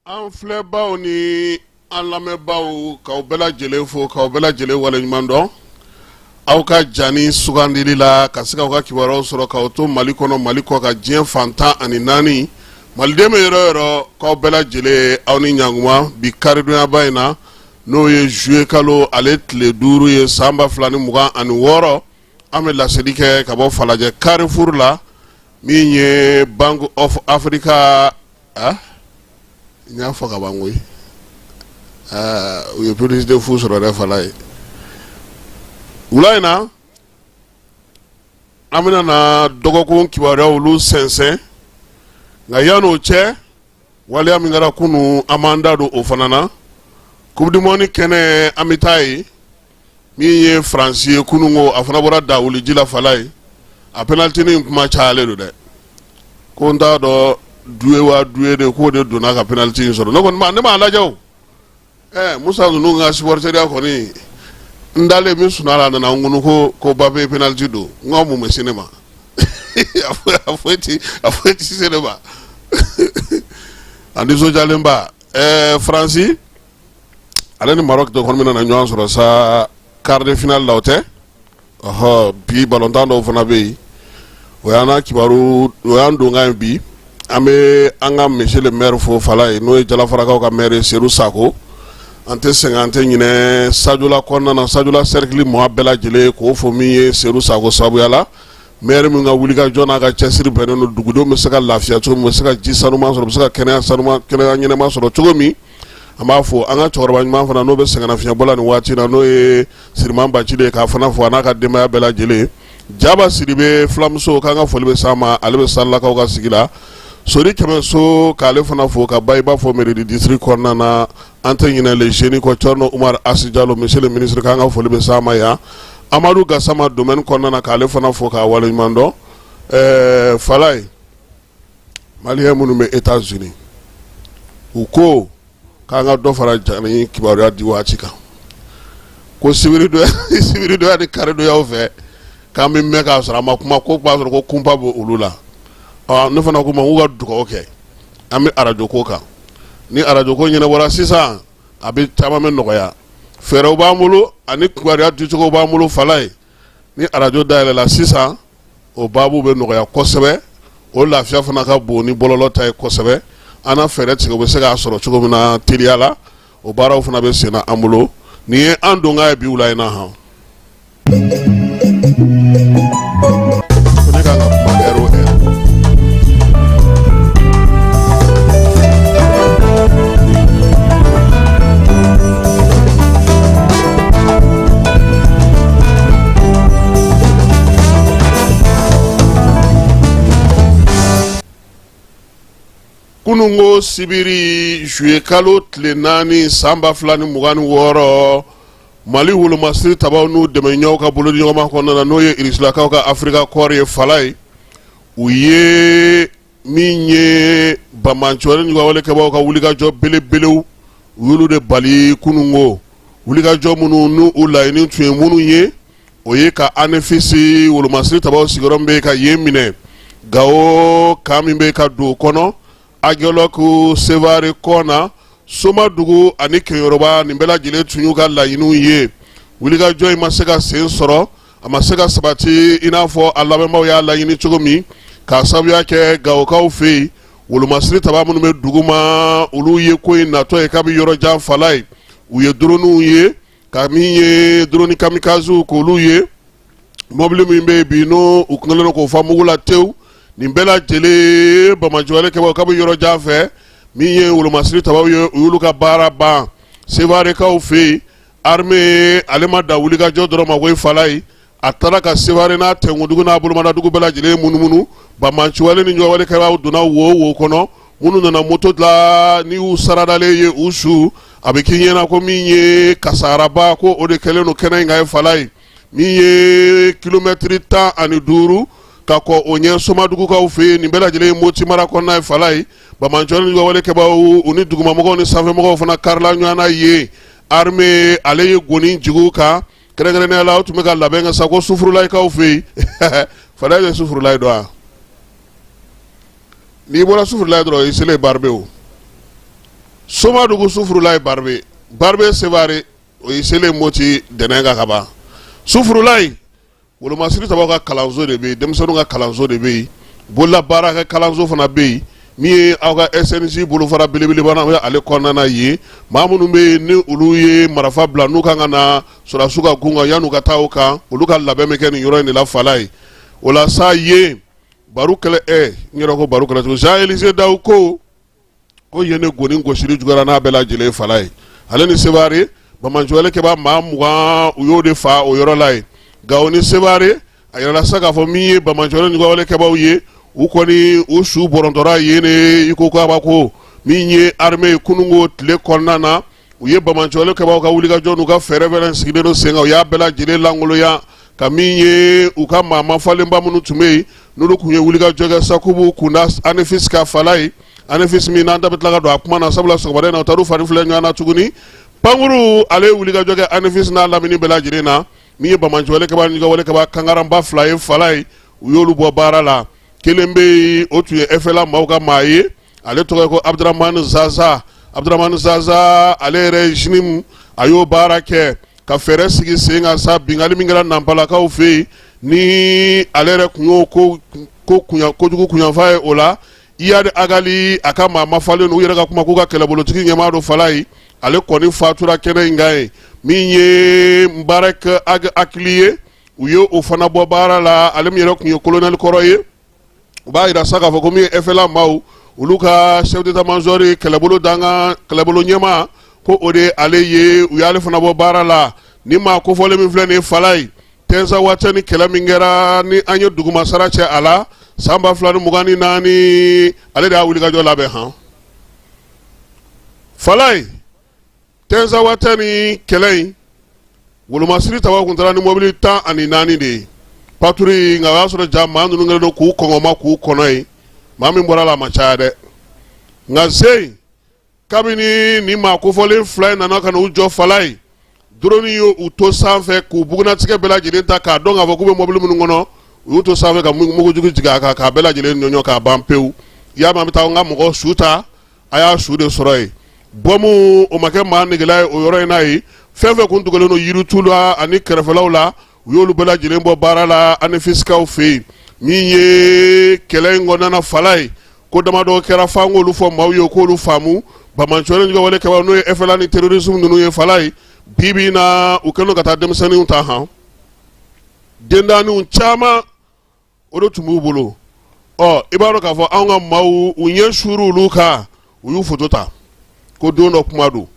An filɛbaw ni an lamɛnbaw, k'aw bɛɛ lajɛlen fo, k'aw bɛɛ lajɛlen waleɲuman dɔn aw ka jani sugandili la ka se k'aw ka kibaruyaw sɔrɔ k'aw to Mali kɔnɔ, Mali kɔkan, diɲɛ fan 14, maliden bɛ yɔrɔ o yɔrɔ, k'aw bɛɛ lajɛlen aw ni ɲankuma. Bi karidonyaba in na, n'o ye juillet kalo ale tile 5 ye, san 2026, an bɛ laseli kɛ ka bɔ Falajɛ Carrefour la, min ye Bank of Africa. A n y'a fɔ ka ban koyi, u ye publicité fu sɔrɔ dɛ. Fala ye wula in na, an bɛna na dɔgɔkun kibaruyaw olu sɛnsɛn, nka yan'o cɛ, waleya min kɛra kunun, an b'an da don o fana na. Coupe du monde kɛnɛ, an bɛ taa yen. Min ye Faransi ye kunun ko, a fana bɔra dawuli ji la. Fala ye a penalty in kuma cayalen don dɛ, ko n t'a dɔn Doué wa Doué de k'o de donna ka penalty in sɔrɔ. Ne kɔni ma, ne m'a lajɛ o. Ɛɛ Musa ninnu ka supporteriya kɔni, n dalen min sunɔgɔ la, a nana n kunu ko Mbappé ye penalty don. N ko mun bɛ se ne ma? A foyi ti se ne ma. A nisɔndiyalenba. Ɛɛ Faransi ale ni Maroc de kɔni bɛna na ɲɔgɔn sɔrɔ sa quart de finale la, o tɛ? Ɔhɔ, bi balontan dɔw fana bɛ yen. O y'an na kibaru, o y'an donkan ye bi. An bɛ an ka monsieur le maire fo Fala ye, n'o ye Jalafarakaw ka maire ye, Seydou Sako. An tɛ sɛgɛn, an tɛ ɲinɛ Sadiola kɔnɔna na, Sadiola cercle mɔgɔ bɛɛ lajɛlen k'o fo, min ye Seydou Sako sababuya la, maire min ka wulikajɔ n'a ka cɛsiri bɛnnen don dugudenw bɛ se ka lafiya cogo min, u bɛ se ka ji sanuman sɔrɔ, u bɛ se ka kɛnɛya sanuman, kɛnɛya ɲɛnama sɔrɔ cogo min. An b'a fɔ an ka cɛkɔrɔba ɲuman fana, n'o bɛ sɛgɛnnafiɲɛbɔ la nin waati na, n'o ye Siriman Bacili ye, k'a fana fo, a n'a ka denbaya bɛɛ lajɛlen. Jaba Sidibe filamuso, k'an ka foli bɛ s'a ma, ale bɛ Salilakaw ka sigi la. Sori Kɛmɛso, k'ale fana fo, ka Bayiba fo Mairie district kɔnɔna na. An tɛ ɲinɛ le jeune kɔ, Thierno Umar Asi Jalo, monsieur le ministre, k'an ka foli bɛ s'a ma yan. Amadu Gasama domaine kɔnɔna na, k'ale fana fo k'a waleɲuman dɔn. Ɛɛ Falaye, malien minnu bɛ États-Unis, u ko k'an ka dɔ fara jani kibaruya di waati kan, ko sibiridonyani karidonyaw fɛ, k'an bɛ mɛn k'a sɔrɔ a ma kuma, ko b'a sɔrɔ ko kunpa bɛ olu la. Ne fana ko ma k'u ka dugawu kɛ. An bɛ arajo ko kan, ni arajo ko ɲɛnabɔra sisan, a bɛ caman bɛ nɔgɔya. Fɛɛrɛw b'an bolo ani kibaruya dicogo b'an bolo. Fala ye, ni arajo dayɛlɛla sisan, o baabu bɛ nɔgɔya kosɛbɛ. O lafiya fana ka bon ni bɔlɔlɔ ta ye kosɛbɛ. An na fɛɛrɛ tigɛ, u bɛ se k'a sɔrɔ cogo min na teliya la. O baaraw fana bɛ sen na an bolo. Nin ye an donkan ye bi wula in na han. Ko ne kan ka kuma heure o heure. Kununko sibiri, juillet kalo tile 4, san 2026, Mali wolomasiri tabaw n'u dɛmɛɲɔgɔnw ka bolodiɲɔgɔnma kɔnɔna na, n'o ye Irisilakaw ka Africa Corps ye, Fala ye, u ye min ye banbaanciwale ni juguwalekɛbaaw ka wulikajɔ belebelew, u y'olu de bali kununko. Wulikajɔ minnu n'u u laɲini tun ye minnu ye, o ye ka Anefis wolomasiri tabaw sigiyɔrɔ min bɛ ka yen minɛ, Gawo camp min bɛ ka don o kɔnɔ, Aguelhok, Sevare, Kɔna, Somadugu ani Keɲeroba, nin bɛɛ lajɛlen tun y'u ka laɲiniw ye. Wulikajɔ in ma se ka sen sɔrɔ, a ma se ka sabati i n'a fɔ a labɛnbaw y'a laɲini cogo min, k'a sababuya kɛ Gawokaw fɛ yen, wolomasiri taba minnu bɛ duguma, olu ye ko in natɔ ye kabi yɔrɔ jan. Fala ye, u ye droniw ye, ka min ye drone kamikazew, k'olu ye mɔbili min bɛ yen bi, n'o u kɛlen don k'o fa mugu la tewu. Nin bɛɛ lajɛlen, banbaanciwale kɛbaaw kabi yɔrɔ jan fɛ, Min ye wolomasiri tabaw ye, u y'olu ka baara ban Sevarekaw fɛ yen. Armée ale ma da wulikajɔ dɔrɔn ma koyi Falayi, a taara ka Sevare n'a tɛnkundugu n'a bolomadadugu bɛɛ lajɛlen munumunu. Banbaanciwale ni juguwalekɛlaw donna wo wo kɔnɔ, minnu nana moto la n'i y'u saradalen ye u su, a bɛ k'i ɲɛna ko min ye kasaraba ko o de kɛlen don kɛnɛ in kan ye Falayi. Min ye kilomɛtiri 15 ka kɔ o ɲɛ Somadugukaw fɛ yen, nin bɛɛ lajɛlen ye Moti mara kɔnɔna ye Falayi. Banbaanciwale ni juguwalekɛbaw, u ni dugumamɔgɔw ni sanfɛmɔgɔw fana karila ɲɔgɔn na yen. Armée ale ye goni jigin u kan, kɛrɛnkɛrɛnnenya la u tun bɛ ka labɛn kɛ sa ko Sufurulayikaw fɛ yen. Falayi bɛ Sufurulayi dɔn wa? N'i bɔra Sufurulayi dɔrɔn, i selen Baribe. O Somadugu, Sufurulayi, Baribe, Baribe, Sevare, o y'i selen Moti dɛnɛn kan ka ban. Sufurulayi, wolomasiri tabaw ka kalanso de bɛ yen, denmisɛnninw ka kalanso de bɛ yen, bolola baarakɛ kalanso fana bɛ yen. Min ye aw ka SNJ bolofara belebeleba na ale kɔnɔna na yen, maa minnu bɛ yen ni olu ye marifa bila, n'u kan ka na sɔrɔdasiw ka gun kan, yan'u ka taa o kan, olu ka labɛn bɛ kɛ nin yɔrɔ in de la Falayi. O la sa yen baro kɛlɛ, n yɛrɛ ko baro kɛlɛ cogo, Jean Élisée Dawu ko yen ne goni gosili juguyara n'a bɛɛ lajɛlen Falayi. Ale ni Sevare, banbaanciwale kɛbaa maa 20, u y'o de fa o yɔrɔ la yen. Gawo ni Sevare, a yirala sa k'a fɔ min ye banbaanciwale ni juguwale kɛbaaw ye, u kɔni u su bɔrɔntɔra yen ne i ko kabako. Min ye armée ye, kununko tile kɔnɔna na, u ye banbaanciwale kɛbaaw ka wulikajɔ n'u ka fɛɛrɛ fɛnɛ sigilen don sen kan, u y'a bɛɛ lajɛlen lankolonya. Ka min ye u ka maa mafalenba minnu tun bɛ yen, n'olu tun ye wulikajɔ kɛ sa k'u b'u kunda Anefis kan Falayi. Anefis min n'an da bɛ tila ka don a kuma na, sabula sɔgɔmada in na u taar'u fari filɛ ɲɔgɔn na tuguni. Pankuru ale ye wulikajɔ kɛ Anefis n'a lamini bɛɛ lajɛlen na. Min ye banbaanciwale kɛbaa ni juguwale kɛbaa kankaranba fila ye Falayi, u y'olu bɔ baara la. Kelen bɛ yen, o tun ye FLA maaw ka maa ye, ale tɔgɔ ye ko Abdramani Zaza. Abdramani Zaza, ale yɛrɛ ye JNIM, a y'o baara kɛ ka fɛɛrɛ sigi sen kan sa. Binkanni min kɛra Nanpalakaw fɛ yen, ni ale yɛrɛ tun y'o ko kojugu kunyanfa ye o la. Iyad Ag Ghali, a ka maa mafalen, u yɛrɛ ka kuma k'u ka kɛlɛbolotigi ɲɛmaa don Falayi, ale kɔni fatura kɛnɛ in kan yen. Min ye Mbarek Ag Akili ye, u ye o fana bɔ baara la, ale min yɛrɛ tun ye kolonɛli kɔrɔ ye. U b'a jira sa k'a fɔ ko min ye FLA maaw, olu ka chef d'état-major ye, kɛlɛbolo dankan kɛlɛbolo ɲɛmaa, ko o de ale ye, u y'ale fana bɔ baara la. Ni maa kofɔlen min filɛ nin ye Falayi, Tinzawatɛni kɛlɛ min kɛra ni an ye dugumasara cɛ a la san 2024, ale de y'a wulikajɔ labɛn han Falayi. Tinzawatɛni kɛlɛ in, wolomasiri tabaw tun taara ni mobili 14 de ye, patrouille. Nka o y'a sɔrɔ ja maa ninnu kɛlen don k'u kɔngɔma k'u kɔnɔ yen. Maa min bɔra la, a ma caya dɛ. Nka sen kabini ni maa kofɔlen fila in nana ka na u jɔ Falayi, drone ye u to sanfɛ k'u bugunnatigɛ bɛɛ lajɛlen ta k'a dɔn k'a fɔ k'u bɛ mobili minnu kɔnɔ. U y'u to sanfɛ ka mugujugu jigin a kan k'a bɛɛ lajɛlen ɲɔɲɔ k'a ban pewu. Y'a mɛn an bɛ taa n ka mɔgɔ su ta, a y'a su de sɔrɔ yen. Bɔmu o ma kɛ maa negela ye o yɔrɔ in na yen. Fɛn fɛn kun dogolen don yiritu la ani kɛrɛfɛlaw la, u y'olu bɛɛ lajɛlen bɔ baara la Anefisikaw fɛ yen. Min ye kɛlɛ in kɔnɔna na Falayi, ko damadɔ kɛra f'an k'olu fɔ maaw ye k'olu faamu. Banbaanciwale juguwale kɛbaa, n'o ye FLA ni terrorisme ninnu ye Falayi, bi bi in na u kɛlen don ka taa denmisɛnninw ta han, dendaninw caman o de tun b'u bolo. Ɔ i b'a dɔn k'a fɔ anw ka maaw, u ɲɛ suuru olu kan, u y'u foto ta ko don dɔ kuma don,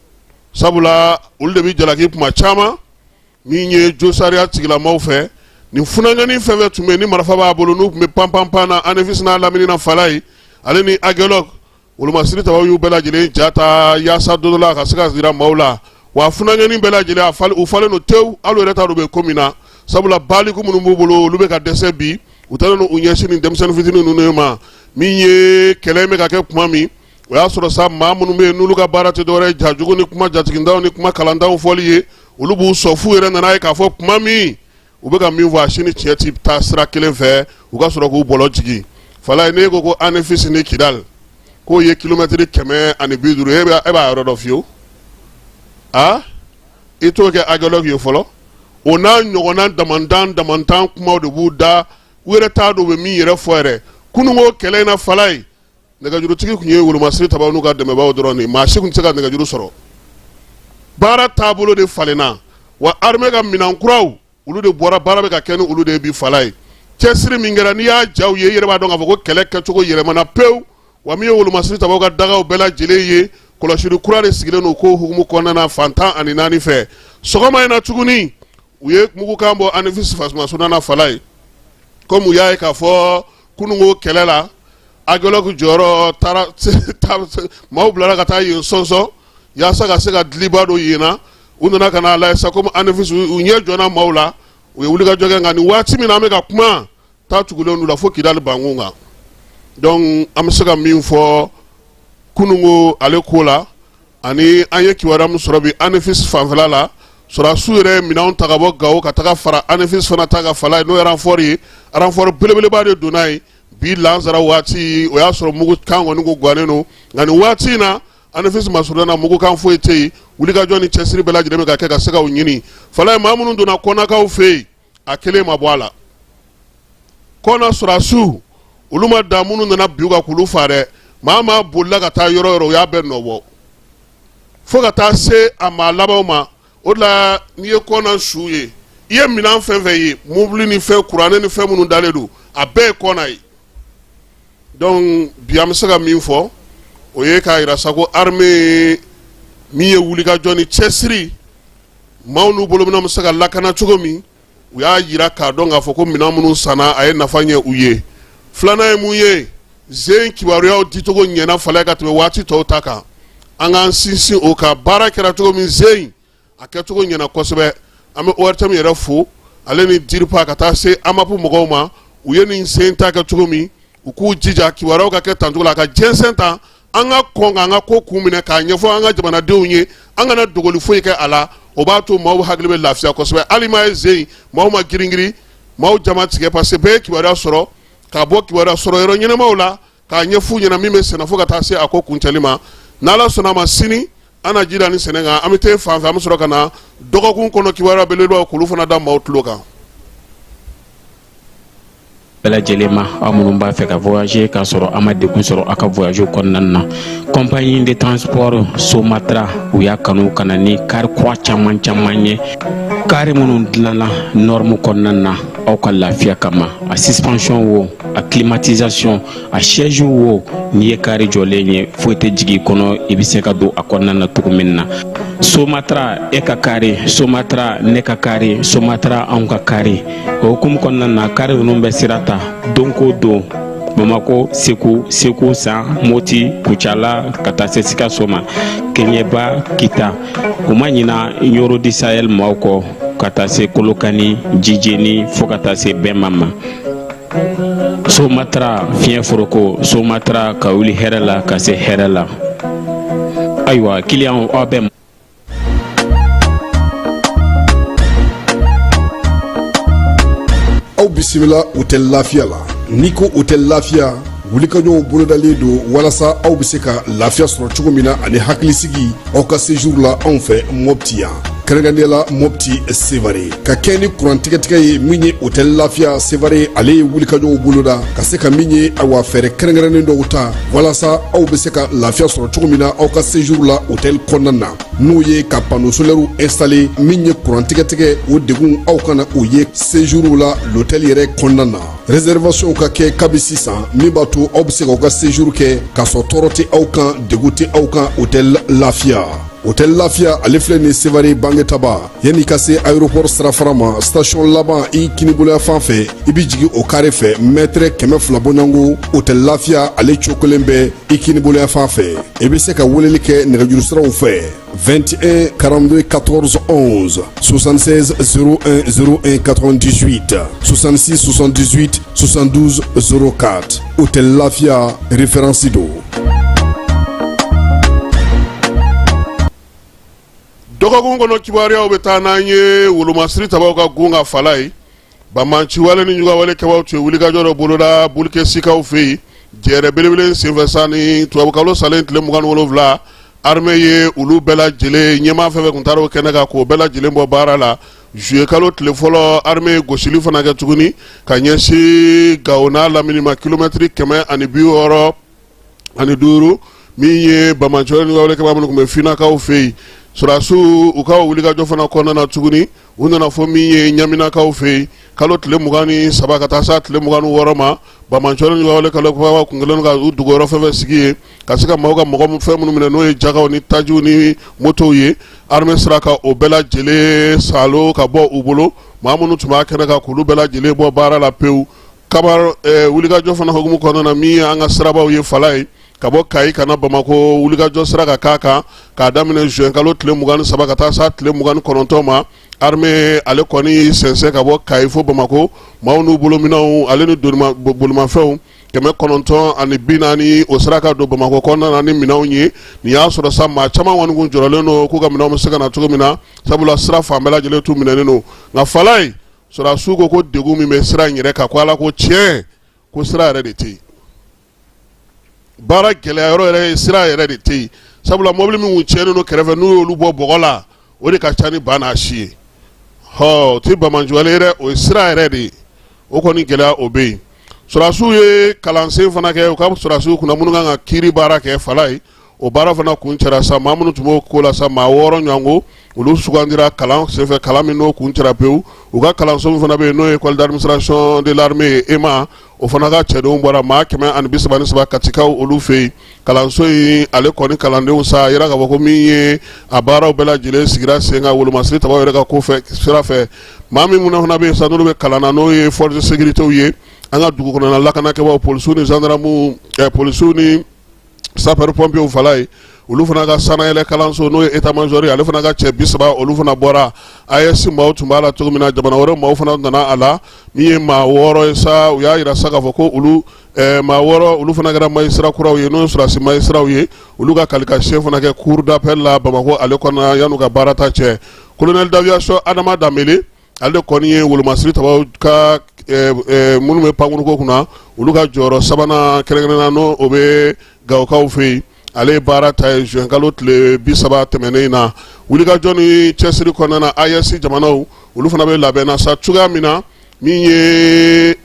sabula olu de bɛ jalaki kuma caman min ye josariya tigilamaw fɛ. Nin funankɛnin fɛn fɛn tun bɛ yen ni marifa b'a bolo, n'u tun bɛ panpanpan na Anefis n'a lamini na Falayi, ale ni Aguelhok, wolomasiri tabaw y'u bɛɛ lajɛlen ja ta yaasa don dɔ la a ka se ka jira maaw la. Wa funankɛnin bɛɛ lajɛlen, a falen, u falen don tewu, hali u yɛrɛ t'a dɔn u bɛ ko min na, sabula baliku minnu b'u bolo, olu bɛ ka dɛsɛ bi. U taalen u ɲɛsin nin denmisɛnnin fitinin ninnu ma. Min ye kɛlɛ in bɛ ka kɛ tuma min, o y'a sɔrɔ sa maa minnu bɛ yen n'olu ka baara tɛ dɔwɛrɛ ye jajugu ni kuma jatigintanw ni kuma kalantanw fɔli ye, olu b'u sɔn f'u yɛrɛ nana ye k'a fɔ tuma min u bɛ ka min fɔ, a si ni tiɲɛ tɛ taa sira kelen fɛ, u ka sɔrɔ k'u bɔlɔ jigin Falayi. N'e ko ko Anefis ni Kidali k'o ye kilomɛtiri 150, e b'a yɔrɔ dɔn fiyewu? A i t'o kɛ Aguelhok ye fɔlɔ. O n'a ɲɔgɔnna damantan damantan kumaw de b'u da, u yɛrɛ t'a dɔn u bɛ min yɛrɛ fɔ yɛrɛ. Kununko kɛlɛ in na Falayi, nɛgɛjurutigi tun ye wolomasiri tabaw n'u ka dɛmɛbaaw dɔrɔn de, maa si tun tɛ se ka nɛgɛjuru sɔrɔ. Baara taabolo de falenna wa armée ka minɛn kuraw, olu de bɔra, baara bɛ ka kɛ ni olu de ye bi Falayi. Cɛsiri min kɛra, n'i y'a jaw ye, i yɛrɛ b'a dɔn k'a fɔ ko kɛlɛ kɛcogo yɛlɛmana pewu. Wa min ye wolomasiri tabaw ka dagaw bɛɛ lajɛlen ye, kɔlɔsili kura de sigilen don ko hukumu kɔnɔna na fan 14 fɛ. Sɔgɔma in na tuguni, u ye mugukan bɔ Anefisi masurunya na Falaye, komi u y'a ye k'a fɔ kununko kɛlɛ la, Agelɔki jɔyɔrɔ taara, maaw bilara ka taa yen sɔnsɔn yaasa ka se ka diliba don yen na. U nana ka n'a lajɛ sa, komi Anefisi u ɲɛ jɔna maaw la, u ye wulikajɔ kɛ. Nka nin waati min na an bɛ ka kuma, taa tugulen don la fo Kidali bankun kan. Donc an bɛ se ka min fɔ kununko ale ko la, ani an ye kibaruya min sɔrɔ bi Anefis fanfɛla la, sɔrɔdasiw yɛrɛ ye minɛnw ta ka bɔ Gawo ka taga fara Anefis fana ta kan Falaye, n'o ye renfort ye. Renfort belebeleba de donna yen bi lansara waati. O y'a sɔrɔ mugukan kɔni ko gannen don, nka nin waati in na, Anefis masurunya na, mugukan foyi tɛ yen. Wulikajɔ ni cɛsiri bɛɛ lajɛlen bɛ ka kɛ ka se ka u ɲini Falaye. Maa minnu donna Kɔnakaw fɛ yen, a kelen ma bɔ a la. Kɔna sɔrɔdasiw, olu ma dan minnu nana bin u kan k'olu faa dɛ. Maa maa bolila ka taa yɔrɔ yɔrɔ, u y'a bɛɛ nɔbɔ fo ka taa se a maa labanw ma. O de la, n'i ye Kɔna su ye, i ye minɛn fɛn fɛn ye, mobili ni fɛn kuranɛ ni fɛn minnu dalen don, a bɛɛ ye Kɔna ye. Donc bi an bɛ se ka min fɔ, o ye k'a jira sa ko armée min ye wulikajɔ ni cɛsiri, maaw n'u bolominɛnw bɛ se ka lakana cogo min, u y'a jira k'a dɔn k'a fɔ ko minɛn minnu sanna, a ye nafa ɲɛ u ye. Filanan ye mun ye? Zen kibaruyaw dicogo ɲɛna Falaye ka tɛmɛ waati tɔw ta kan. An k'an sinsin o kan. Baara kɛra cogo min zen, a kɛcogo ɲɛna kosɛbɛ. An bɛ ORTM yɛrɛ fo, ale ni DIRPA, ka taa se AMAP mɔgɔw ma. U ye nin sen ta kɛ cogo min, u k'u jija kibaruyaw ka kɛ tancogo la, a ka jɛnsɛn tan, an ka kɔn k'an ka ko kun minɛ k'a ɲɛfɔ an ka jamanadenw ye. An kana dogoli foyi kɛ a la. O b'a to maaw hakili bɛ lafiya kosɛbɛ. Hali ma ye zen, maaw ma giringirin, maaw jama tigɛ, parce que bɛɛ ye kibaruya sɔrɔ ka bɔ kibaruya sɔrɔ yɔrɔ ɲɛnamaw la k'a ɲɛf'u ɲɛna min bɛ senna fo ka taa se a ko kuncɛli ma. N'Ala sɔnna a ma, sini an na ji da ni sɛnɛ kan, an bɛ taa fan fɛ, an bɛ sɔrɔ ka na dɔgɔkun kɔnɔ kibaruya belebelebaw k'olu fana da maaw tulo kan. Bɛɛ lajɛlen ma, aw minnu b'a fɛ ka voyager k'a sɔrɔ a ma degun sɔrɔ aw ka voyage kɔnɔna na, compagnie de transport Somatra, u y'a kanu ka na ni kari kura caman caman ye, kari minnu dilanna norme kɔnɔna na aw ka lafiya kama. A suspension wo, a climatisation, a siège wo, n'i ye kari jɔlen ye, foyi tɛ jigin i kɔnɔ, i bɛ se ka don a kɔnɔna na cogo min na. Somatra, e ka kari Somatra, ne ka kari Somatra, anw ka kari. O hukumu kɔnɔna na, kari ninnu bɛ sira ta don ko don Bamako, Segu, Segu San, Moti, Kucala, ka taa se Sikaso ma, Keɲeba, Kita. U ma ɲina Ɲoro du Sahel maaw kɔ, ka taa se Kolokani, Jijeni, fo ka taa se Bɛma ma. Somatra fiɲɛ foroko, Somatra ka wuli hɛrɛ la ka se hɛrɛ la. Ayiwa, kiliyanw, aw bɛ Aw bisimila Hôtel Lafiya la. N'i ko Hôtel Lafiya, wulikajɔw bolodalen don walasa aw bɛ se ka lafiya sɔrɔ cogo min na ani hakilisigi aw ka séjour la anw fɛ Mopti yan, kɛrɛnkɛrɛnnenya la Mopti Sevare. Ka kɛ ni kuran tigɛtigɛ ye, min ye Hôtel Lafiya Sevare, ale ye wulikajɔw boloda ka se ka min ye, awa, fɛɛrɛ kɛrɛnkɛrɛnnen dɔw ta walasa aw bɛ se ka lafiya sɔrɔ cogo min na aw ka séjour la hôtel kɔnɔna na, n'o ye ka panneau solaire installé. Min ye kuran tigɛtigɛ, o degun aw kana o ye séjour la l'hôtel yɛrɛ kɔnɔna na. Réservation ka kɛ kabi sisan, min b'a to aw bɛ se k'aw ka séjour kɛ k'a sɔrɔ tɔɔrɔ tɛ aw kan, degun tɛ aw kan. Hôtel Lafiya, Hôtel Lafiya, ale filɛ nin Sevare Bangetaba, yanni ka se aéroport sirafara ma, station laban, i kiniboloya fan fɛ, i bɛ jigin o carré fɛ, mètre 200 bɔɲɔgɔnko, Hôtel Lafiya ale cokolen bɛ i kiniboloya fan fɛ. I bɛ se ka weleli kɛ nɛgɛjuru siraw fɛ: 21 42 14 11, 76 01 01 98, 66 78 72 04. Hôtel Lafiya, référence don. Dɔgɔkun kɔnɔ kibaruyaw bɛ taa n'an ye wolomasiri tabaw ka gun ka fala ye. Banbaanciwale ni juguyawale kɛbaaw tun ye wulikajɔ dɔ boloda Bulikesikaw fɛ yen jɛrɛ belebele senfɛ sa ni tubabukalo salen tile 27. Armée ye olu bɛɛ lajɛlen ɲɛmaa fɛn fɛn tun taara o kɛnɛ kan k'o bɛɛ lajɛlen bɔ baara la. Juillet kalo tile fɔlɔ, armée ye gosili fana kɛ tuguni ka ɲɛsin Gawo n'a lamini ma, kilomɛtiri 165. Min ye banbaanciwale ni juguyawale kɛbaa minnu tun bɛ Finakaw fɛ yen, sɔrɔdasiw u ka wulikajɔ fana kɔnɔna na tuguni, u nana fɔ min ye Ɲaminakaw fɛ yen kalo tile 23 ka taa se tile 26 ma. Banbaanciwale ni kɛlɛkɛbagaw kun kɛlen ka u dogoyɔrɔ fɛn fɛn sigi yen ka se ka maaw ka mɔgɔ fɛn minnu minɛ n'o ye jakaw ni tajiw ni motow ye, armée sera ka o bɛɛ lajɛlen salo ka bɔ u bolo. Maa minnu tun b'a kɛnɛ kan, k'olu bɛɛ lajɛlen bɔ baara la pewu. Kaba wulikajɔ fana hukumu kɔnɔna na, min ye an ka sirabaw ye, fala ye, ka bɔ Kayi ka na Bamakɔ, wulikajɔ sera ka k'a kan k'a daminɛ juin kalo tile 23 ka taa s'a tile 29 ma. Armée ale kɔni y'i sɛnsɛn ka bɔ Kayi fo Bamakɔ, maaw n'u bolominɛnw ale ni bolimafɛnw 940, o sera ka don Bamakɔ kɔnɔna na ni minɛnw ye. Nin y'a sɔrɔ sa maa caman kɔni kun jɔrɔlen don k'u ka minɛnw bɛ se ka na cogo min na, sabula sira fan bɛɛ lajɛlen tun minɛnen don. Nka fala ye, sɔrɔdasiw ko degun min bɛ sira in yɛrɛ kan, ko Ala ko tiɲɛ, ko sira yɛrɛ de tɛ yen. Baara gɛlɛya yɔrɔ yɛrɛ ye sira yɛrɛ de tɛ yen, sabula mobili min kun tiɲɛnen don kɛrɛfɛ, n'u y'olu bɔ bɔgɔ la, o de ka ca ni ba n'a si ye. Hɔ, o tɛ banbaanciwale ye dɛ, o ye sira yɛrɛ de ye. O kɔni gɛlɛya o bɛ yen. Sɔrɔdasiw ye kalansen fana kɛ u ka sɔrɔdasiw kunna minnu kan ka kiiri baara kɛ, fala ye. O baara fana kuncɛra sa. Maa minnu tun b'o ko la sa, maa 6 ɲɔgɔn, olu sugandira kalan senfɛ, kalan min n'o kuncɛra pewu. U ka kalanso min fana bɛ yen, n'o ye école d'administration de l'armée ye, EMA, o fana ka cɛdenw bɔra, maa 133, Katikaw olu fɛ yen. Kalanso in ale kɔni kalandenw sa, a yira k'a fɔ ko min ye a baaraw bɛɛ lajɛlen sigira sen kan wolomasiri tabaw yɛrɛ ka ko fɛ sira fɛ. Maa min fana bɛ yen sa, n'olu bɛ kalan na, n'o ye force de sécurité ye, an ka dugu kɔnɔna lakanakɛbaw, polisiw ni gendarmew, polisiw ni sapeur pompiers, fala ye, olu fana ka sanayɛlɛ kalanso, n'o ye état major ye, ale fana ka cɛ 30, olu fana bɔra. AES maaw tun b'a la cogo min na, jamana wɛrɛ maaw fana nana a la. Min ye maa 6 ye sa, u y'a jira sa k'a fɔ ko olu maa 6, olu fana kɛra magistrat kuraw ye, n'o ye sɔrɔdasi magistratw ye. Olu ka kalikasiyɛn fana kɛ cour d'appel la Bamakɔ ale kɔnɔna yan'u ka baara ta cɛ. Colonel d'aviation Adama Danbele, ale de kɔni ye wolomasiri tabaw ka minnu bɛ pankuruko kunna, olu ka jɔyɔrɔ sabanan kɛrɛnkɛrɛnna, n'o o bɛ Gawokaw fɛ yen, ale ye baara ta ye juin kalo tile 30 tɛmɛnen in na. Wulikajɔ ni cɛsiri kɔnɔna na, AES jamanaw olu fana bɛ labɛn na sa cogoya min na, min ye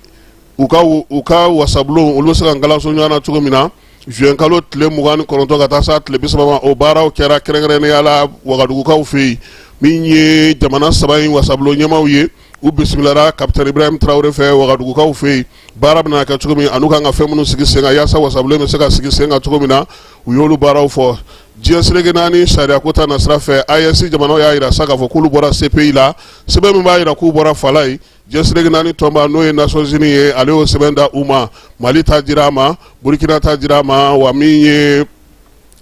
u ka wasabulon, olu bɛ se ka kalanso ɲɔgɔn na cogo min na, juin kalo tile 29 ka taa s'a tile 30 ma, o baaraw kɛra kɛrɛnkɛrɛnnenya la Wagadugukaw fɛ yen. Min ye jamana saba in wasabulon ɲɛmaaw ye, u bisimilara capitaine Ibrahim Traoré fɛ Wagadugukaw fɛ yen. Baara bɛna kɛ cogo min an'u kan ka fɛn minnu sigi sen kan yaasa wasabulon bɛ se ka sigi sen kan cogo min na, u y'olu baaraw fɔ. Diɲɛ seleke naani sariya ko ta nasira fɛ, AES jamanaw y'a jira sa k'a fɔ k'olu bɔra CPI la. Sɛbɛn min b'a jira k'u bɔra, fala ye, diɲɛ seleke naani tɔnba, n'o ye Nations Unies ye, ale y'o sɛbɛn da u ma. Mali ta dira a ma, Burkina ta dira a ma, wa min ye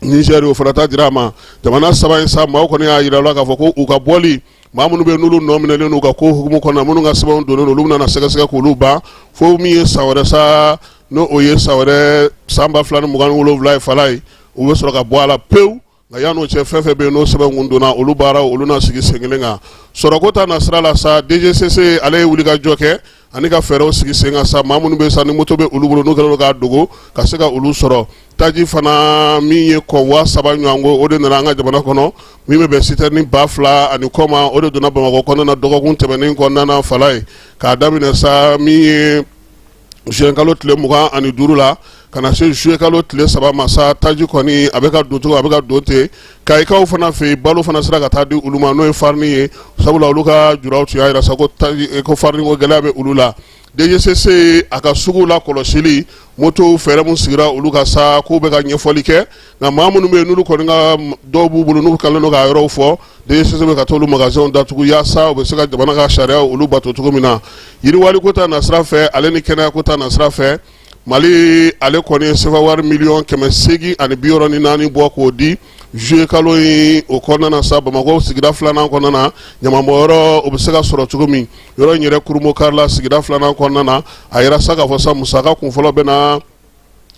Niger, o fana ta dira a ma. Jamana saba in sa, maaw kɔni y'a jira la k'a fɔ ko u ka bɔli, maa minnu bɛ n'olu nɔ minɛlen n'u ka ko hukumu kɔnɔ, minnu ka sɛbɛnw donnen don, olu bɛna sɛgɛsɛgɛ k'olu ban fo min ye san wɛrɛ sa, n'o o ye san wɛrɛ san 2027 ye, fala ye, u bɛ sɔrɔ ka bɔ a la pewu. Nka yan'o cɛ, fɛn fɛn bɛ yen n'o sɛbɛn kun donna, olu baaraw olu na sigi sen kelen kan. Sɔrɔko ta na sira la sa, DGCC ale ye wulikajɔ kɛ ani ka fɛɛrɛw sigi sen kan sa, maa minnu bɛ sa ni moto bɛ olu bolo, n'u kɛlen don k'a dogo, ka se ka olu sɔrɔ. Taji fana, min ye convoi 3 ɲɔgɔn ko, o de nana an ka jamana kɔnɔ, min bɛ bɛn citerne 2000 ani kɔ ma, o de donna Bamakɔ kɔnɔna na dɔgɔkun tɛmɛnen kɔnɔna na, fala ye, k'a daminɛ sa min ye juin kalo tile 25 la ka na se juillet kalo tile 3 ma sa, taji kɔni a bɛ ka don cogo, a bɛ ka don ten. Kayikaw fana fɛ yen, balo fana sera ka taa di olu ma, n'o ye farini ye, sabula olu ka juraw tun y'a jira sa ko taji ko farini ko gɛlɛya bɛ olu la. DGCC a ka sugu la kɔlɔsili, moto fɛɛrɛ min sigira olu ka sa, k'u bɛ ka ɲɛfɔli kɛ. Nka maa minnu bɛ yen, n'olu kɔni ka dɔw b'u bolo, n'u kɛlen don k'a yɔrɔw fɔ, DGCC bɛ ka t'olu magasinw datugu yaasa u bɛ se ka jamana ka sariya olu bato cogo min na. Yiriwali ko ta nasira fɛ, ale ni kɛnɛya ko ta nasira fɛ, Mali ale kɔni ye sefa wari miliyɔn 864 bɔ k'o di juillet kalo in o kɔnɔna na sa, Bamakɔ sigida filanan kɔnɔna na, ɲamanbɔnyɔrɔ o bɛ se ka sɔrɔ cogo min, yɔrɔ in yɛrɛ Kurumokari la, sigida filanan kɔnɔna na. A yira sa k'a fɔ sa, musaka kunfɔlɔ bɛ na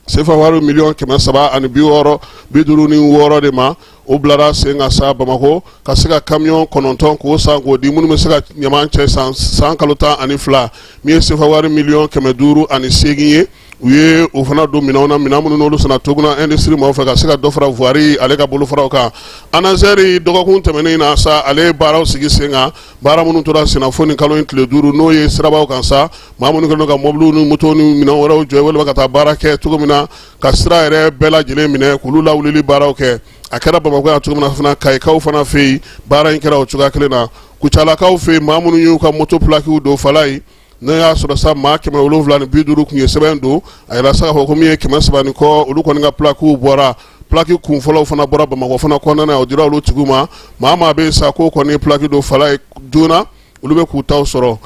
sefa wari miliyɔn 366 de ma. O bilara sen kan sa Bamakɔ, ka se ka kamiyɔn 9 k'o san k'o di minnu bɛ se ka ɲaman cɛ san kalo 12. Min ye sefa wari miliyɔn 508 ye, u ye o fana don minɛnw na, minɛn minnu n'olu sanna Toguna industrie maaw fɛ, ka se ka dɔ fara voirie ale ka bolofaraw kan. ANASER dɔgɔkun tɛmɛnen na sa, ale ye baaraw sigi sen kan, baara minnu tora senna fo nin kalo in tile 5, n'o ye sirabaw kan sa, maa minnu kɛlen don ka mɔbiliw ni motow ni minɛn wɛrɛw jɔ walima ka taa baara kɛ cogo min na, ka sira yɛrɛ bɛɛ lajɛlen minɛ k'olu lawulili baaraw kɛ. A kɛra Bamakɔ yan cogo min na fana, Kayikaw fana fɛ yen, baara in kɛra o cogoya kelen na. Kucalakaw fɛ yen, maa minnu y'u ka moto plaquew don, fala ye, N'o y'a sɔrɔ sa maa 750 tun ye sɛbɛn don, a yira sa k'a fɔ ko min ye 300 ni kɔ, olu kɔni ka plaquew bɔra. Plaque kun fɔlɔw fana bɔra Bamakɔ fana kɔnɔna na, o dira olu tigiw ma. Maa maa bɛ sa k'o kɔni plaque don fala ye joona, olu bɛ k'u taw sɔrɔ.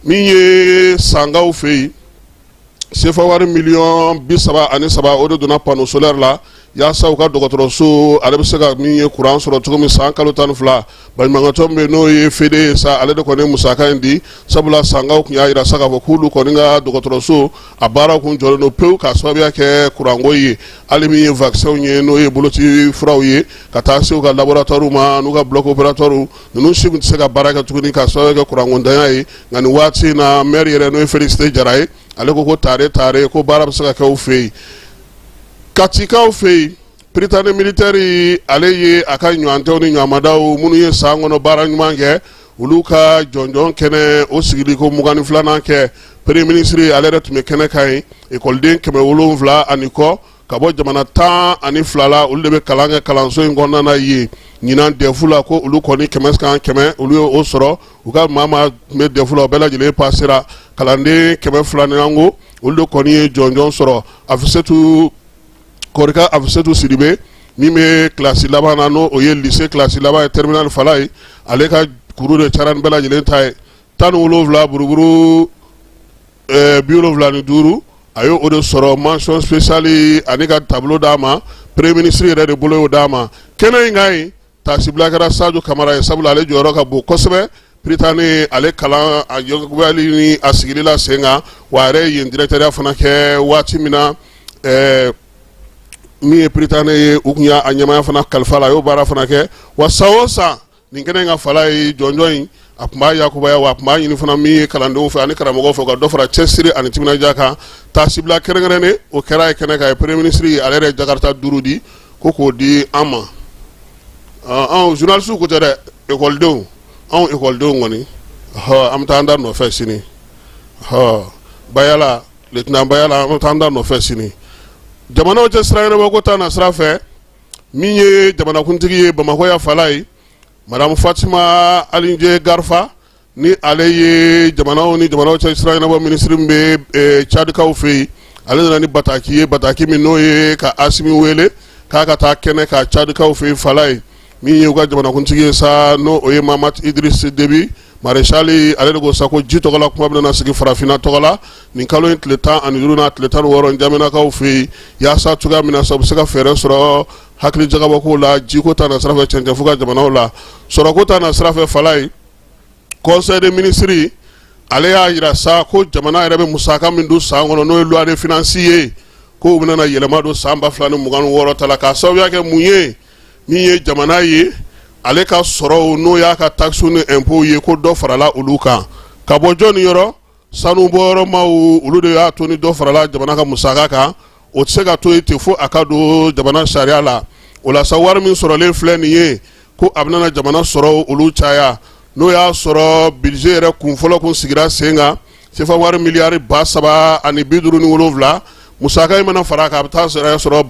Min ye Sankaw fɛ yen, sefa wari miliyɔn 33, o de donna panneau solaire la yaasa u ka dɔgɔtɔrɔso ale bɛ se ka min ye kuran sɔrɔ cogo min san kalo 12. Baɲumankɛtɔn bɛ n'o ye FEDE ye sa, ale de kɔni ye musaka in di, sabula Sankaw tun y'a jira sa k'a fɔ k'olu kɔni ka dɔgɔtɔrɔso a baaraw kun jɔlen don pewu k'a sababuya kɛ kuranko ye. Hali min ye vaccinw ye, n'o ye boloci furaw ye, ka taa se u ka laboratoire ma n'u ka bloc opératoire ninnu si tun tɛ se ka baara kɛ tuguni k'a sababuya kɛ kurankotanya ye. Nka nin waati in na, maire yɛrɛ, n'o ye Félicité Jara ye, ale ko ko tare tare ko baara bɛ se ka kɛ u fɛ yen. Katikaw fɛ yen, Prytanée militaire ale ye a ka ɲɔgɔntɛw ni ɲɔgɔnmadaw minnu ye san kɔnɔ baara ɲuman kɛ, olu ka jɔnjɔn kɛnɛ o sigili ko 22nan kɛ. Premier ministre ale yɛrɛ tun bɛ kɛnɛ kan yen. Ekɔliden 700 ani kɔ ka bɔ jamana 12 la, olu de bɛ kalan kɛ kalanso in kɔnɔna na yen. Ɲinan DEF la, ko olu kɔni 100 kan 100, olu ye o sɔrɔ. U ka maa maa tun bɛ DEF la, o bɛɛ lajɛlen pasera. Kalanden 200 ni an ko olu de kɔni ye jɔnjɔn sɔrɔ. Afisetu Kɔrika Afisetu Sidibe min bɛ kilasi laban na, n'o o ye lycée kilasi laban ye, terminale fala ye, ale ka kuru de cayara ni bɛɛ lajɛlen ta ye, 17 buruburu 75, a ye o de sɔrɔ, mention spéciale ani ka tableau d'a ma. Premier ministre yɛrɛ de bolo y'o d'a ma kɛnɛ in kan yen. Taasibila kɛra Sadio Kamara ye, sabula ale jɔyɔrɔ ka bon kosɛbɛ Prytanée ale kalan a yakuyali ni a sigili la sen kan, wa a yɛrɛ ye yen directeur fana kɛ waati min na. Min ye Prytanée ye, u tun y'a ɲɛmaaya fana kalifa la, a y'o baara fana kɛ. Wa san o san, nin kɛnɛ in ka fala ye jɔnjɔn in, a tun b'a yakubaya, wa a tun b'a ɲini fana min ye kalandenw fɛ ani karamɔgɔw fɛ, ka dɔ fara cɛsiri ani timinandiya kan. Taasibila kɛrɛnkɛrɛnnen o kɛra ye kɛnɛ kan ye. Premier ministre ale yɛrɛ Jakarta 5 di ko k'o di an ma, anw journaliste ko tɛ dɛ, ekɔlidenw, anw ekɔlidenw kɔni, an bɛ taa an da nɔfɛ sini. Bayala, lieutenant Bayala, an bɛ taa an da nɔfɛ sini. Jamanaw cɛ sira ɲɛnabɔ ko taa na sira fɛ, min ye jamanakuntigi ye Bamakɔ ya fala ye, madame Fatima Alinje Garfa, ni ale ye jamanaw ni jamanaw cɛ sira ɲɛnabɔ minisiri min bɛ Cadikaw fɛ yen, ale nana ni bataki ye, bataki min n'o ye ka Asimi wele k'a ka taa kɛnɛ ka Cadikaw fɛ yen fala ye. Min ye u ka jamanakuntigi ye sa, n'o o ye Mahamat Idriss Déby maréchal, ale de ko sa ko ji tɔgɔ la kuma bɛna sigi farafinna tɔgɔ la nin kalo in tile 15 n'a tile 16 N'Djamenakaw fɛ yen, yaasa cogoya min na sa u bɛ se ka fɛɛrɛ sɔrɔ hakili jagabɔko la jiko ta na sira fɛ cɛncɛnfu ka jamanaw la. Sɔrɔko ta na sira fɛ fala ye, conseil des ministres ale y'a jira sa ko jamana yɛrɛ bɛ musaka min don san kɔnɔ, n'o ye loi de finance ye, k'o bɛna yɛlɛma don san 2026 ta la, k'a sababuya kɛ mun ye? Min ye jamana ye, ale ka sɔrɔw, n'o y'a ka taxes ni impôts ye, ko dɔ farala olu kan ka bɔ jɔnni yɔrɔ? Sanu bɔyɔrɔmaw, olu de y'a to ni dɔ farala jamana ka musaka kan. O tɛ se ka to yen ten fo a ka don jamana sariya la. O la sa, wari min sɔrɔlen filɛ nin ye, ko a bɛna jamana sɔrɔ olu caya. N'o y'a sɔrɔ budget yɛrɛ kun fɔlɔ kun sigira sen kan sefa wari miliyari 3057, musaka in mana fara a kan, a bɛ taa sɔrɔ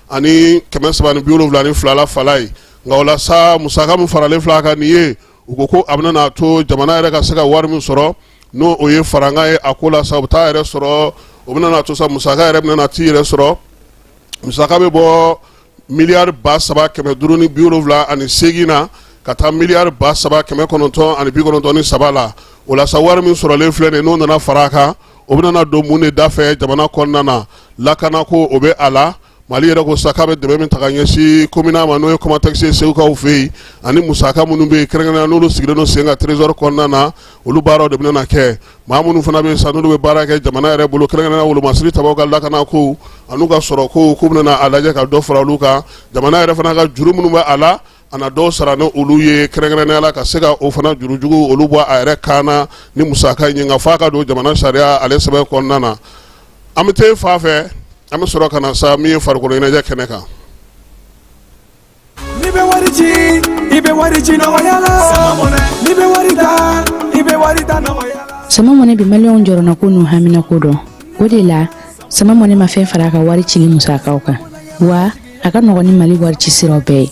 3372 la fala ye. Nka o la sa, musaka min faralen filɛ a kan nin ye, u ko ko a bɛna to jamana yɛrɛ ka se ka wari min sɔrɔ, n'o o ye farankan ye a ko la sa, u bɛ taa yɛrɛ sɔrɔ, o bɛna to sa musaka yɛrɛ bɛna t'i yɛrɛ sɔrɔ, musaka bɛ bɔ miliyari 3578 na ka taa miliyari 3993 la. O la sa, wari min sɔrɔlen filɛ nin, n'o nana fara a kan, o bɛna don mun de da fɛ jamana kɔnɔna na? Lakanako, o bɛ a la. Mali yɛrɛ ko sa k'a bɛ dɛmɛ min ta ka ɲɛsin COMINAM ma, n'o ye COMATEX ye Segukaw fɛ yen, ani musaka minnu bɛ yen kɛrɛnkɛrɛnnenya n'olu sigilen don sen kan trésor kɔnɔna na, olu baaraw de bɛna kɛ. Maa minnu fana bɛ yen sa, n'olu bɛ baara kɛ jamana yɛrɛ bolo, kɛrɛnkɛrɛnnenya wolomasiri tabaw ka lakanako an'u ka sɔrɔko, k'u bɛna a lajɛ ka dɔ fara olu kan. Jamana yɛrɛ fana ka juru minnu bɛ a la, a na dɔw sara ni olu ye, kɛrɛnkɛrɛnnenya la ka se ka o fana jurujugu olu bɔ a yɛrɛ kan na ni musaka in ye. Nka f'a ka don jamana sariya ale sɛbɛn kɔnɔna na. An bɛ taa fa fɛ, an bɛ sɔrɔ ka na sa min ye farikolo ɲɛnajɛ kɛnɛ kan. N'i bɛ wari ci, i bɛ wari ci nɔgɔya la. N'i bɛ wari ta, i bɛ wari ta nɔgɔya la. Sama Money bɛ maliyɛnw jɔrɔnako n'u haminako dɔn. O de la, Sama Money ma fɛn fara a ka wari cili musakaw kan, wa a ka nɔgɔn ni Mali wari ci siraw bɛɛ ye.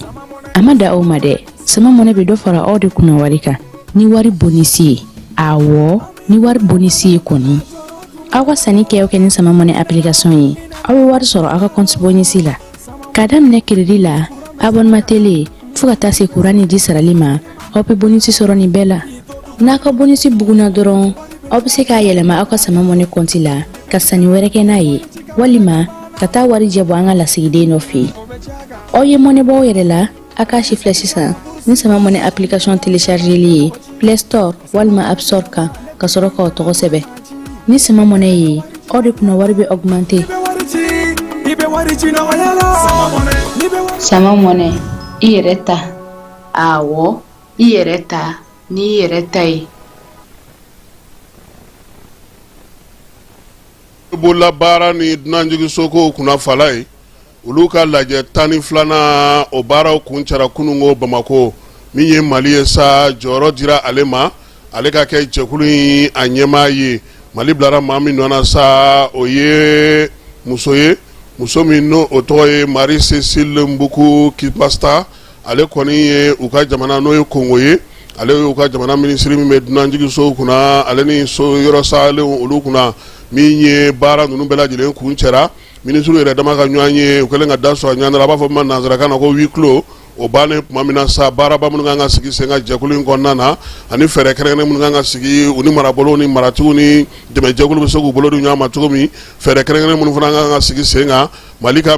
A ma da aw ma dɛ, Sama Money bɛ dɔ fara aw de kunna wari kan ni wari bonus ye. Awɔ. Ni wari bonisi ye kɔni, aw ka sanni kɛ o kɛ ni Sama Money application ye, aw bɛ wari sɔrɔ aw ka compte bonisi la. K'a daminɛ crédit la, abonnement télé, fo ka taa se kuran ni ji sarali ma, aw bɛ bonisi sɔrɔ nin bɛɛ la. N'a ka bonisi bugunna dɔrɔn, aw bɛ se k'a yɛlɛma aw ka Sama Money compte la ka sanni wɛrɛ kɛ n'a ye, walima ka taa warijɛ bɔ an ka lasigiden dɔ fɛ yen. Aw ye mɔnɛ bɔ aw yɛrɛ la. A k'a si filɛ sisan ni Sama Money application téléchargeli ye Play Store walima App Store kan, ka sɔrɔ k'aw tɔgɔ sɛbɛn. Ni Sama Money ye, aw de kunna wari bɛ augmenter. Sama Money, i yɛrɛ ta. Awɔ, i yɛrɛ ta n'i yɛrɛ ta ye. Bololabaara ni dunanjiginsokow kunna fala ye, olu ka lajɛ 12nan, o baaraw kuncɛra kununko Bamakɔ. Min ye Mali ye sa, jɔyɔrɔ dira ale ma, ale ka kɛ jɛkulu in a ɲɛmaa ye. Mali bilara maa min nɔ na sa, o ye muso ye, muso min n'o o tɔgɔ ye Marie Cécile Mbuku Kipasta. Ale kɔni ye u ka jamana, n'o ye Kongo ye, ale y'u ka jamana minisiri min bɛ dunanjiginsow kunna, ale ni so yɔrɔ salenw olu kunna. Min ye baara ninnu bɛɛ lajɛlen kuncɛra, minisiriw yɛrɛ dama ka ɲɔgɔn ye, u kɛlen ka da sɔrɔ ɲɔgɔn na, a b'a fɔ ma nansarakan na ko huis clos. O bannen tuma min na sa, baaraba minnu kan ka sigi sen kan jɛkulu in kɔnɔna na, ani fɛɛrɛ kɛrɛnkɛrɛn minnu kan ka sigi u ni marabolow ni maratigiw ni dɛmɛjɛkulu bɛ se k'u bolo di ɲɔgɔn ma cogo min, fɛɛrɛ kɛrɛnkɛrɛn minnu fana kan ka sigi sen kan Mali ka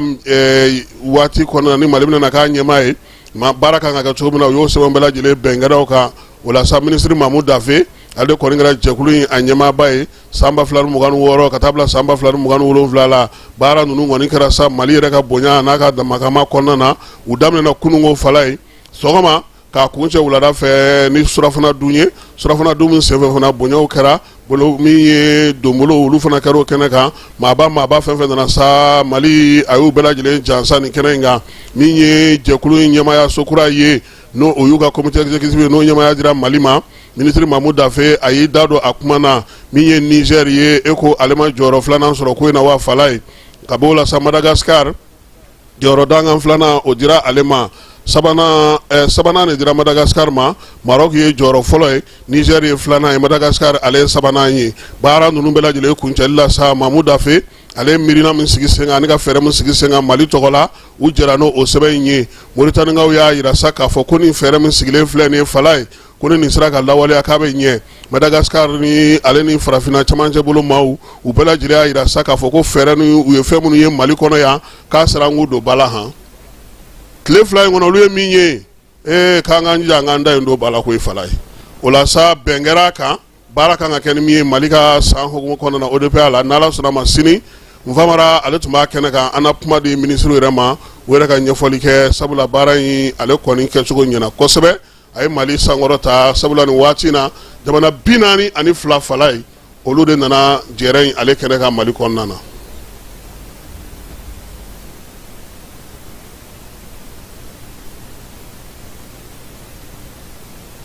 waati kɔnɔna ni Mali bɛna k'a ɲɛmaa ye, ma baara kan ka kɛ cogo min na, u y'o sɛbɛn bɛɛ lajɛlen bɛn kɛnɛw kan. O la sa, minisiri Mamu Dafe, ale kɔni kɛra jɛkulu in a ɲɛmaaba ye san 2026 ka taa bila san 2027 la. Baara ninnu kɔni kɛra sa Mali yɛrɛ ka bonya n'a ka damakama kɔnɔna na. U daminɛna kununko fala ye sɔgɔma k'a kuncɛ wulada fɛ ni surafana dun ye. Surafana dun min senfɛ fana, bonyaw kɛra bolo min ye donbolo, olu fana kɛra o kɛnɛ kan. Maaba maaba fɛn fɛn nana sa Mali, a y'u bɛɛ lajɛlen jansa nin kɛnɛ in kan. Min ye jɛkulu in ɲɛmaaya so kura ye, n'o o y'u ka comité exécutif ye, n'o ɲɛmaaya dira Mali ma, minisiri Mamu Dafe, a y'i da don a kuma na. Min ye Niger ye, e ko ale ma jɔyɔrɔ filanan sɔrɔ ko in na wa fala ye. Ka b'o la sa, Madagascar jɔyɔrɔ dankan filanan, o dira ale ma. Sabanan de dira Madagascar ma. Maroc ye jɔyɔrɔ fɔlɔ ye, Niger ye filanan ye, Madagascar ale ye sabanan ye. Baara ninnu bɛɛ lajɛlen kuncɛli la sa, Mamu Dafe, ale ye miirina min sigi sen kan ani ka fɛɛrɛ min sigi sen kan Mali tɔgɔ la, u jɛra n'o sɛbɛn in ye. Moritanikaw y'a jira sa k'a fɔ ko nin fɛɛrɛ min sigilen filɛ nin ye fala ye, ko ni nin sera ka lawaleya, k'a bɛ ɲɛ. Madagascar ni ale ni farafinna camancɛ bolo maaw, u bɛɛ lajɛlen y'a jira sa k'a fɔ ko fɛɛrɛ ni u ye fɛn minnu ye Mali kɔnɔ yan, k'a sera an k'u don ba la. Han, tile 2 in kɔnɔ, olu ye min ye, ee, k'an k'an jija an k'an da in don ba la ko ye fala ye. O la sa, bɛn kɛra a kan, baara kan ka kɛ ni min ye Mali ka san hukumu kɔnɔna na, ODPA la, n'Ala sɔnna ma sini. Nfamara, ale tun b'a kɛnɛ kan. An na kuma di minisiriw yɛrɛ ma, u yɛrɛ ka ɲɛfɔli kɛ, sabula baara in ale kɔni kɛcogo ɲɛna kosɛbɛ. A ye Mali sankɔrɔta, sabula nin waati na, jamana 42 fala ye, olu de nana jɛrɛ in ale kɛnɛ kan Mali kɔnɔna na.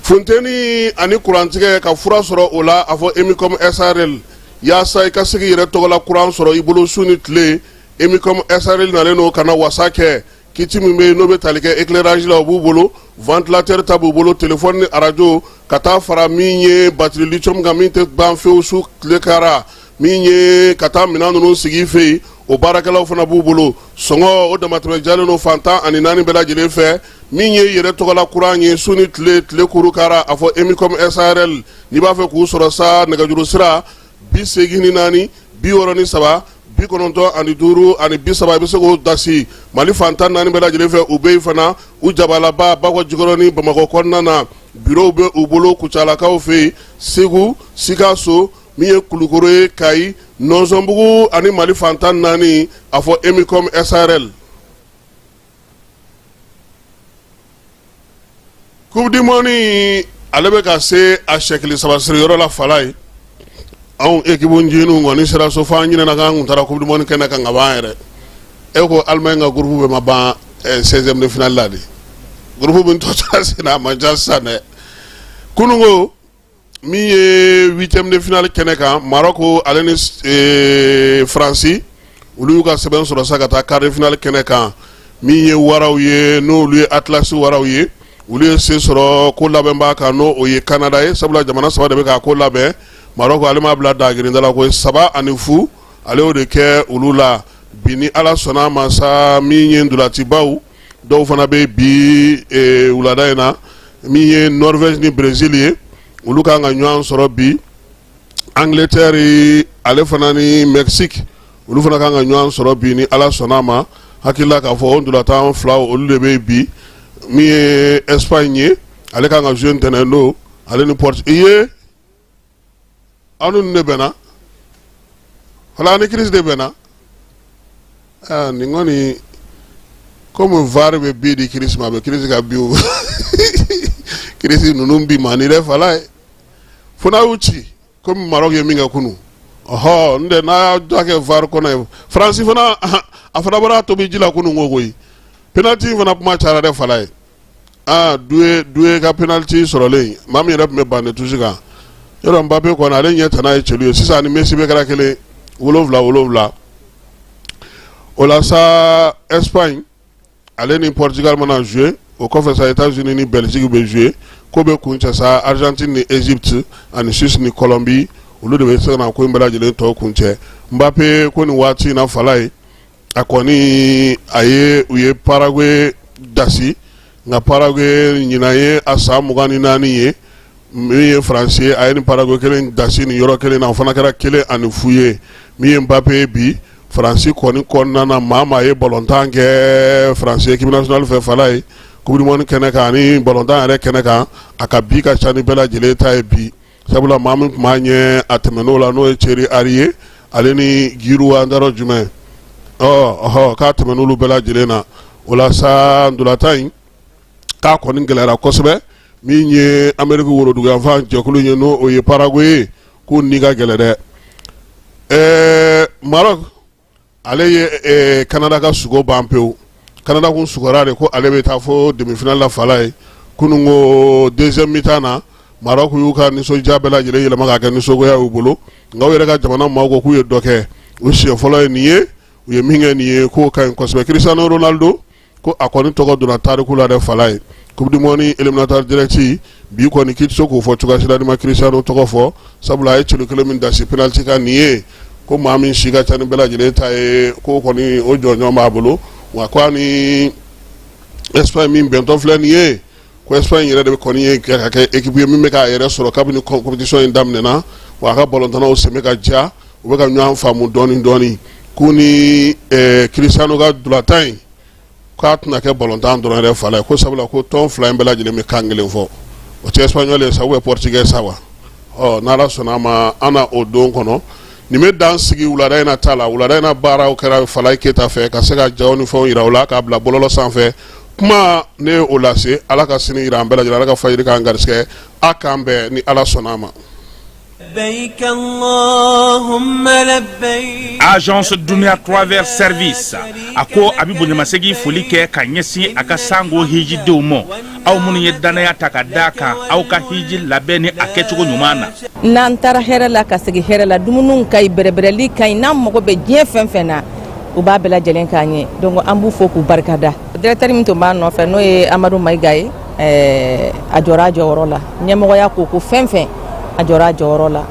Funteni ani kurantigɛ, ka fura sɔrɔ o la, a fɔ Emicom SARL, yaasa i ka se k'i yɛrɛ tɔgɔla kuran sɔrɔ i bolo su ni tile. Emicom SARL nalen don ka na wasa kɛ. Kit min bɛ yen n'o bɛ tali kɛ éclairage la, o b'u bolo, ventilateur ta b'u bolo, téléphone ni arajo, ka taa fara min ye batterie lithium kan, min tɛ ban fewu su tile kara, min ye ka taa minɛn ninnu sigi i fɛ yen, o baarakɛlaw fana b'u bolo. Sɔngɔ o damatɛmɛ jalen don fan 14 bɛɛ lajɛlen fɛ. Min ye yɛrɛ tɔgɔla kuran ye su ni tile, tile kuru kara, a fɔ Emicom SARL. N'i b'a fɛ k'u sɔrɔ sa, nɛgɛjuru sira 84 63 95 30, i bɛ se k'o dasi Mali fan 14 bɛɛ lajɛlen fɛ. U bɛ yen fana, u jabalaba Bakɔ Jikɔrɔni Bamakɔ kɔnɔna na, bureau bɛ u bolo Kucalakaw fɛ yen, Segu, Sikaso, min ye Kulukoro ye, Kayi, Nɔnsɔnbugu ani Mali fan 14, a fɔ Emicom SARL. Coupe du monde ale bɛ ka se a sɛkili saba siri yɔrɔ la fala ye. Anw équipe ncininw kɔni sera so fo an ɲinɛna k'an kun taara coupe du monde kɛnɛ kan ka ban yɛrɛ. E ko Allemagne ka groupe bɛɛ ma ban 16e de finale la de, groupe min tɔ tora sen na, a man ca sisan dɛ. Kununko, min ye huitième de finale kɛnɛ kan, Maroc ale ni Faransi, olu y'u ka sɛbɛn sɔrɔ sa ka taa quart de finale kɛnɛ kan. Min ye waraw ye, n'olu ye Atlas waraw ye, olu ye se sɔrɔ ko labɛnbaa kan, n'o o ye Canada ye, sabula jamana saba de bɛ k'a ko labɛn. Maroc ale m'a bila dagirinda la ko 3-0, ale y'o de kɛ olu la bi. Ni Ala sɔnna a ma sa, min ye ntolacibaw dɔw fana bɛ bi wulada in na, min ye Norvège ni Brésil ye, olu kan ka ɲɔgɔn sɔrɔ bi. Angleterre ale fana ni Mexique, olu fana kan ka ɲɔgɔn sɔrɔ bi, ni Ala sɔnna a ma. Hakilila k'a fɔ o ntolatan fila, olu de bɛ bi. Min ye Espagne ye, ale kan ka jouer ntɛnɛn don, ale ni Porte i ye. Aw ni de bɛnna wala ni Kirisi de bɛnna. Aa, nin kɔni, komi VAR bɛ bi di Kirisi ma, a bɛ Kirisi ka bi o Kirisi ninnu bi ma ni dɛ fala ye, fo n'a y'u ci komi Maroc ye min kɛ kunun. Ɔhɔ, n tɛ n'a y'a kɛ VAR kɔnɔ ye. Faransi fana, a fana bɔra a tobi ji la kunun ko koyi. Penalty fana kuma cayara dɛ fala ye. Aa, Doué ka penalty sɔrɔlen, maa min yɛrɛ tun bɛ banc de touche kan yɔrɔ, Mbappé kɔni, ale ɲɛ tana ye celu ye sisan, ni Messi bɛ kɛra kelen 7 7. O la sa, Espagne ale ni Portugal mana jouer, o kɔfɛ sa, États-Unis ni Belgique bɛ jouer. Ko bɛ kuncɛ sa, Argentine ni Égypte ani Suisse ni Colombie, olu de bɛ se ka na ko in bɛɛ lajɛlen tɔ kuncɛ. Mbappé ko nin waati in na fala ye, a kɔni a ye u ye Paraguay dasi, nka Paraguay ɲinan ye a san 24 ye. Min ye Faransi ye, a ye ni Paraguay kelen dasi nin yɔrɔ kelen na, o fana kɛra 1-0 ye. Min ye Mbappé ye bi Faransi kɔni kɔnɔna na, maa maa ye balontan kɛ Faransi équipe nationale fɛ fala ye, Coupe du monde kɛnɛ kan ani balontan yɛrɛ kɛnɛ kan, a ka bi ka ca ni bɛɛ lajɛlen ta ye bi, sabula maa min tun b'a ɲɛ a tɛmɛn'o la, n'o ye Thierry Henry ye, ale ni Giroud, an taara jumɛn ɔ ɔhɔ, k'a tɛmɛn'olu bɛɛ lajɛlen na. O la sa, ntolatan in k'a kɔni gɛlɛyara kosɛbɛ. Min ye Ameriki woroduguyanfan jɛkulu ye, n'o o ye Paraguay ye, k'u ni ka gɛlɛn dɛ. Maroc ale ye Canada ka sugo ban pewu. Canada kun sugora de ko ale bɛ taa fo demi-finale la fala ye. Kunun ko deuxième mi-temps na, Maroc y'u ka nisɔndiya bɛɛ lajɛlen yɛlɛma k'a kɛ nisɔngoya y'u bolo, nka u yɛrɛ ka jamana maaw ko k'u ye dɔ kɛ. U siɲɛ fɔlɔ ye nin ye, u ye min kɛ nin ye, k'o ka ɲi kosɛbɛ. Cristiano Ronaldo ko a kɔni tɔgɔ donna tariku la dɛ fala ye. Coupe du monde éliminatoire direct bi kɔni, k'i tɛ se k'o fɔ cogoya si la n'i ma Cristiano tɔgɔ fɔ, sabula a ye celu kelen min dasi penalty kan nin ye, ko maa min si ka ca ni bɛɛ lajɛlen ta ye, ko kɔni o jɔnjɔn b'a bolo. Wa ko a ni Espagne min bɛntɔ filɛ nin ye, ko Espagne yɛrɛ de kɔni ye ka kɛ équipe ye min bɛ k'a yɛrɛ sɔrɔ kabini compétition in daminɛna. Wa a ka balontannaw sen bɛ ka diya, u bɛ ka ɲɔgɔn faamu dɔɔni dɔɔni. K'u ni Cristiano ka ntolatan in, k'a tɛna kɛ balontan dɔrɔn yɛrɛ fala ye, ko sabula ko tɔn fila in bɛɛ lajɛlen bɛ kan kelen fɔ, o tɛ espagnol ye sa ou bien portugais sa wa. Ɔ, n'Ala sɔnna a ma, an na o don kɔnɔ nin bɛ dan sigi wulada in na ta la. Wulada in na baaraw kɛra Falaye Keyita fɛ ka se ka jaw ni fɛnw yira u la k'a bila bɔlɔlɔ sanfɛ. Kuma ne ye o lase. Ala ka sini yira an bɛɛ lajɛlen, Ala ka fajiri k'an garisɛgɛ. A k'an bɛn ni Ala sɔnna a ma. Agence Dunia Travel Service a ko a bɛ bonyamasegin foli kɛ ka ɲɛsin a ka sango hijidenw ma, aw minnu ye dannaya ta ka d'a kan aw ka hiji labɛn ni a kɛcogo ɲuman na. N'an taara hɛrɛ la ka segin hɛrɛ la, dumuniw ka ɲi, bɛrɛbɛrɛli ka ɲi, n'an mago bɛ diɲɛ fɛn fɛn na, u b'a bɛɛ lajɛlen k'an ye. Donc an b'u fo k'u barikada. Directeur min tun b'a nɔfɛ, n'o ye Amadu Mayiga ye, a jɔra a jɔyɔrɔ la. Ɲɛmɔgɔya ko ko fɛn fɛn, a jɔra a jɔyɔrɔ la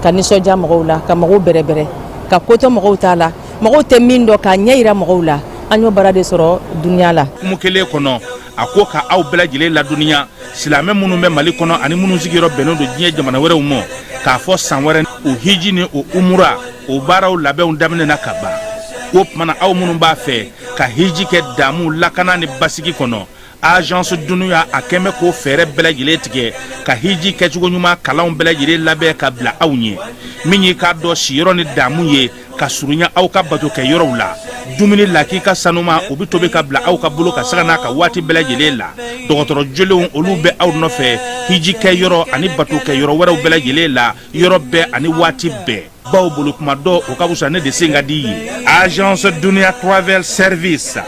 ka nisɔndiya mɔgɔw la, ka mɔgɔw bɛrɛbɛrɛ, ka kotɔ mɔgɔw t'a la, mɔgɔw tɛ min dɔn, k'a ɲɛ yira mɔgɔw la. An y'o baara de sɔrɔ dunuya la. Hukumu kelen kɔnɔ, a ko ka aw bɛɛ lajɛlen ladɔnniya, silamɛ minnu bɛ Mali kɔnɔ ani minnu sigiyɔrɔ bɛnnen don diɲɛ jamana wɛrɛw ma, k'a fɔ san wɛrɛ o hiji ni o umura o baaraw labɛnw daminɛna ka ban. O tuma na, aw minnu b'a fɛ ka hiji kɛ damu, lakana ni basigi kɔnɔ, Agence Dunuya a kɛn bɛ k'o fɛɛrɛ bɛɛ lajɛlen tigɛ ka hiji kɛcogo ɲuman kalanw bɛɛ lajɛlen labɛn ka bila aw ɲɛ. Min y'i k'a dɔn siyɔrɔ ni damu ye ka surunya aw ka bato kɛ yɔrɔw la, dumuni lakika sanuma o bɛ tobi ka bila aw ka bolo ka sanga n'a ka waati bɛɛ lajɛlen la. Dɔgɔtɔrɔ jolenw olu bɛ aw nɔfɛ hiji kɛ yɔrɔ ani bato kɛ yɔrɔ wɛrɛw bɛɛ lajɛlen la, yɔrɔ bɛɛ ani waati bɛɛ, baw bolo kuma dɔ o ka fisa ne de sen ka di ye. Agence Dunia Travel Service,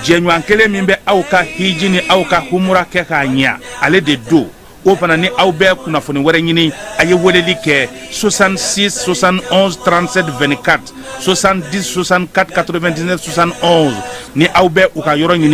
jɛɲɔgɔn kelen min bɛ aw ka hiji ni aw ka humura kɛ k'a ɲɛ, ale de don. O fana ni aw bɛ kunnafoni wɛrɛ ɲini, a ye weleli kɛ 66 71 37 24, 70 64 99 71 ni aw bɛ u ka yɔrɔ ɲini.